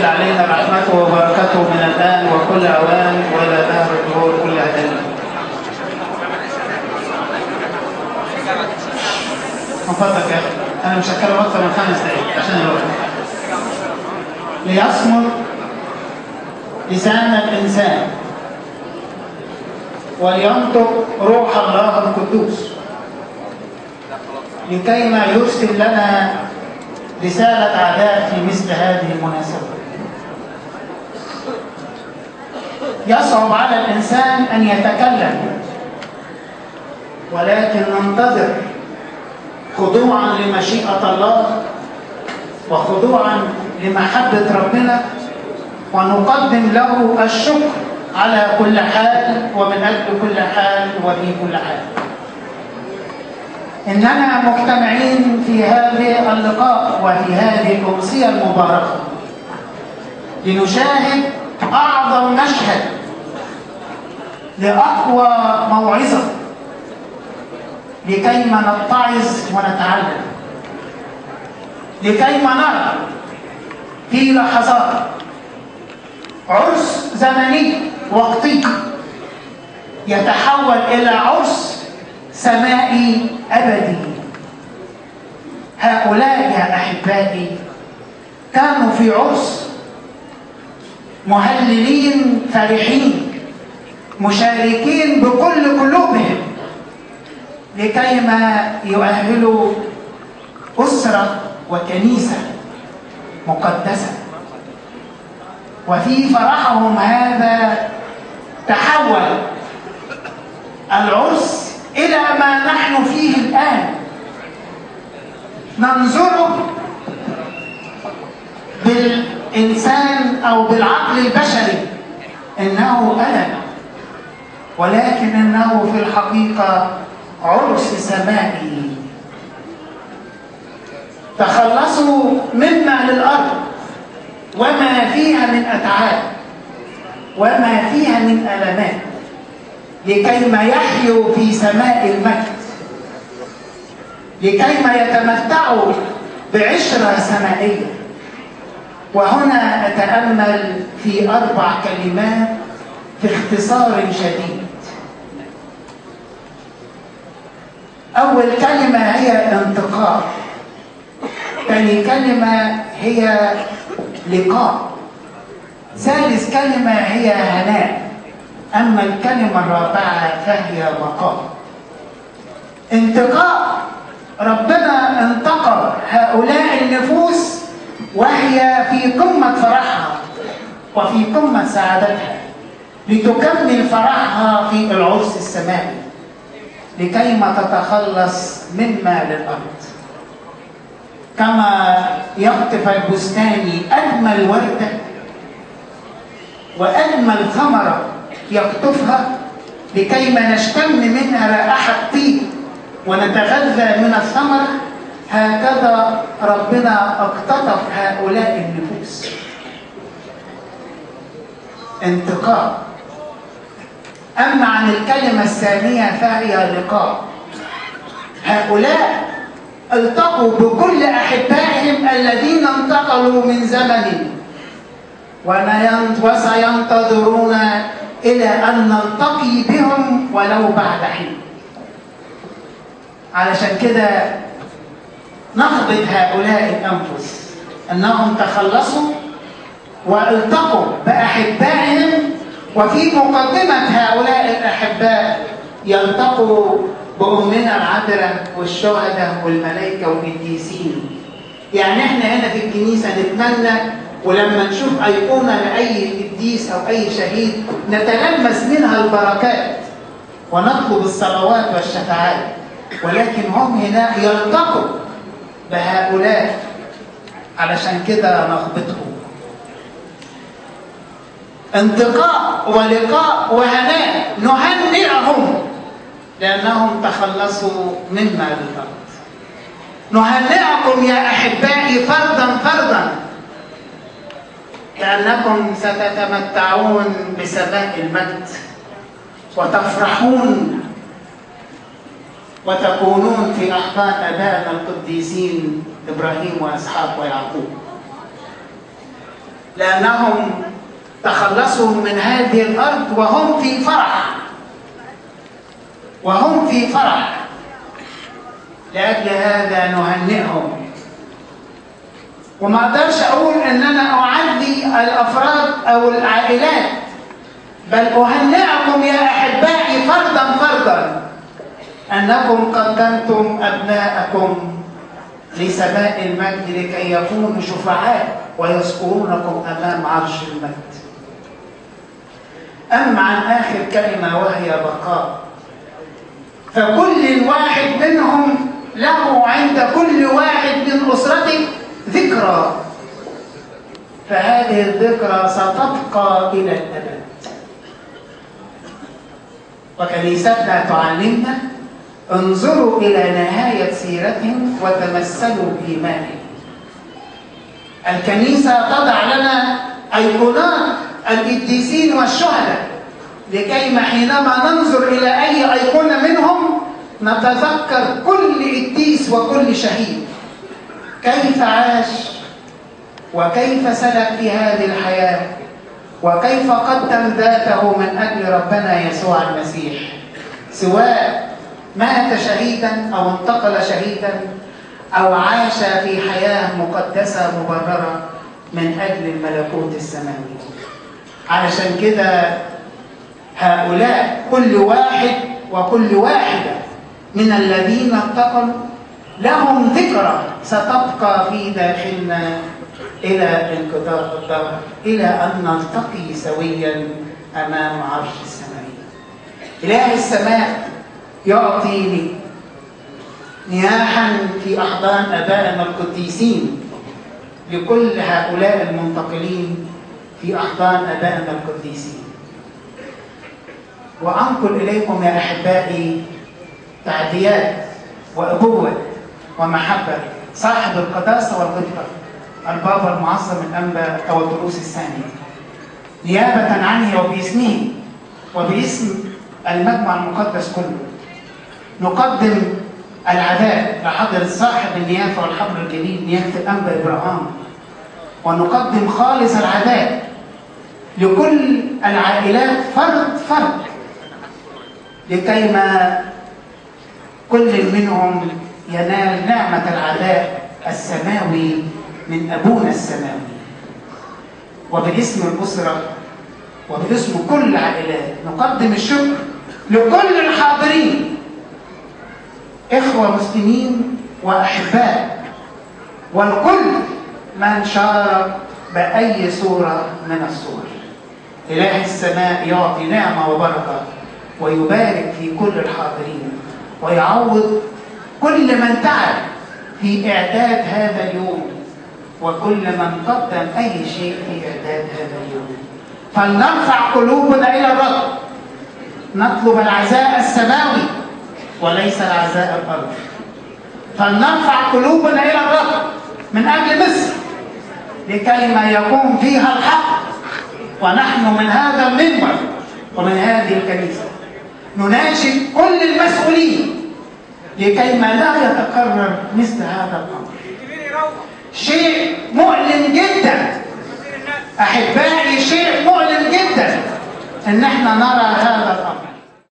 علينا رحمته وبركته من الآن وكل أوان وإلى دهر الدهور كلها آمين. من فضلك يا أخي، أنا مش هتكلم أكثر من 5 دقايق عشان الوقت. ليصمت لسان الإنسان ولينطق روح الله القدوس لكيما يرسل لنا رسالة عداء في مثل هذه المناسبة. يصعب على الإنسان أن يتكلم، ولكن ننتظر خضوعا لمشيئة الله وخضوعا لمحبة ربنا، ونقدم له الشكر على كل حال ومن أجل كل حال وفي كل حال. إننا مجتمعين في هذه اللقاء وفي هذه الأمسية المباركة لنشاهد أعظم مشهد لأقوى موعظة لكيما نتعظ ونتعلم، لكيما نرى في لحظات عرس زمني وقتي يتحول إلى عرس سمائي أبدي. هؤلاء يا أحبائي كانوا في عرس مهللين فرحين مشاركين بكل قلوبهم لكيما يؤهلوا أسرة وكنيسة مقدسة. وفي فرحهم هذا تحول العرس إلى ما نحن فيه الآن، ننظره بالإنسان أو بالعقل البشري إنه ألم، ولكن إنه في الحقيقة عرس سمائي. تخلصوا مما للأرض وما فيها من أتعاب وما فيها من ألمات لكيما يحيوا في سماء المجد، لكيما يتمتعوا بعشرة سمائية. وهنا أتأمل في 4 كلمات في اختصار شديد. أول كلمة هي انتقاء، ثاني كلمة هي لقاء، ثالث كلمة هي هناء، أما الكلمة الرابعة فهي بقاء. انتقاء، ربنا انتقى هؤلاء النفوس وهي في قمة فرحها وفي قمة سعادتها لتكمل فرحها في العرس السمائي لكيما تتخلص مما للأرض. كما يقطف البستاني أجمل وردة وأجمل ثمرة يقطفها لكيما نشتم منها رائحة طيب ونتغذى من الثمرة، هكذا ربنا اقتطف هؤلاء النفوس. انتقاء. أما عن الكلمة الثانية فهي لقاء. هؤلاء التقوا بكل أحبائهم الذين انتقلوا من زمن وسينتظرون إلى أن نلتقي بهم ولو بعد حين. علشان كده نقبض هؤلاء الأنفس أنهم تخلصوا والتقوا بأحبائهم، وفي مقدمة هؤلاء الأحباء يلتقوا بأمنا العذراء والشهداء والملائكة والقديسين. يعني احنا هنا في الكنيسة نتمنى ولما نشوف أيقونة لأي قديس أو أي شهيد نتلمس منها البركات ونطلب الصلوات والشفاعات، ولكن هم هنا يلتقوا بهؤلاء، علشان كده نخبطهم. انتقاء ولقاء وهناء، نهنئهم لأنهم تخلصوا مما للأرض. نهنئكم يا أحبائي فردا فردا لأنكم ستتمتعون بسماء المجد وتفرحون وتكونون في أحضان آبائنا القديسين إبراهيم وإسحاق ويعقوب. لأنهم تخلصوا من هذه الأرض وهم في فرح، وهم في فرح. لأجل هذا نهنئهم. وما أقدرش أقول أن أنا أعدي الأفراد أو العائلات، بل أهنئكم يا أحبائي فردا فردا أنكم قدمتم أبناءكم لسماء المجد لكي يكونوا شفعاء ويذكرونكم أمام عرش المجد. أما عن آخر كلمة وهي بقاء، فكل واحد منهم له عند كل واحد من أسرته ذكرى، فهذه الذكرى ستبقى إلى الأبد. وكنيستنا تعلمنا: انظروا إلى نهاية سيرتهم وتمثلوا بإيمانهم. الكنيسة تضع لنا أيقونات القديسين والشهداء، لكي حينما ننظر إلى أي أيقونة منهم نتذكر كل قديس وكل شهيد كيف عاش وكيف سلك في هذه الحياة وكيف قدم ذاته من أجل ربنا يسوع المسيح، سواء مات شهيدا أو انتقل شهيدا أو عاش في حياة مقدسة مبررة من أجل الملكوت السماوي. علشان كده هؤلاء كل واحد وكل واحدة من الذين انتقلوا لهم ذكرى ستبقى في داخلنا إلى انقضاء الدهر، إلى أن نلتقي سويا أمام عرش السماء. إله السماء يعطيني نياحا في أحضان آبائنا القديسين لكل هؤلاء المنتقلين في أحضان آبائنا القديسين. وأنقل إليكم يا أحبائي تعديات وأبوة ومحبة صاحب القداسة والغفرة البابا المعظم الأنبا تودروس الثاني، نيابة عنه وباسمه وباسم المجمع المقدس كله، نقدم العزاء لحضرة صاحب النيافة والحبر الجليل نيافة الأنبا إبراهام، ونقدم خالص العزاء لكل العائلات فرد فرد، لكيما كل منهم ينال نعمة العزاء السماوي من أبونا السماوي. وباسم الأسرة وباسم كل العائلات نقدم الشكر لكل الحاضرين، إخوة مسلمين وأحباء، والكل من شارك بأي صورة من الصور. إله السماء يعطي نعمة وبركة ويبارك في كل الحاضرين، ويعوض كل من تعب في إعداد هذا اليوم وكل من قدم أي شيء في إعداد هذا اليوم. فلنرفع قلوبنا إلى الرب، نطلب العزاء السماوي وليس العزاء الأرضي. فلنرفع قلوبنا إلى الرب من أجل مصر لكيما يكون فيها الحق، ونحن من هذا المنبر ومن هذه الكنيسة نناشد كل المسؤولين لكيما لا يتكرر مثل هذا الأمر. شيء مؤلم جدا أحبائي، شيء مؤلم جدا إن احنا نرى هذا الأمر.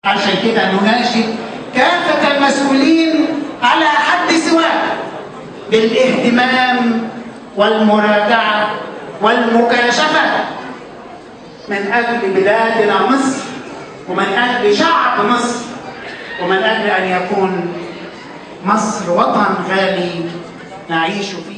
عشان كده نناشد كافة المسؤولين على حد سواء بالاهتمام والمراجعة والمكاشفة من أجل بلادنا مصر ومن أجل شعب مصر ومن أجل أن يكون مصر وطن غالي نعيش فيه.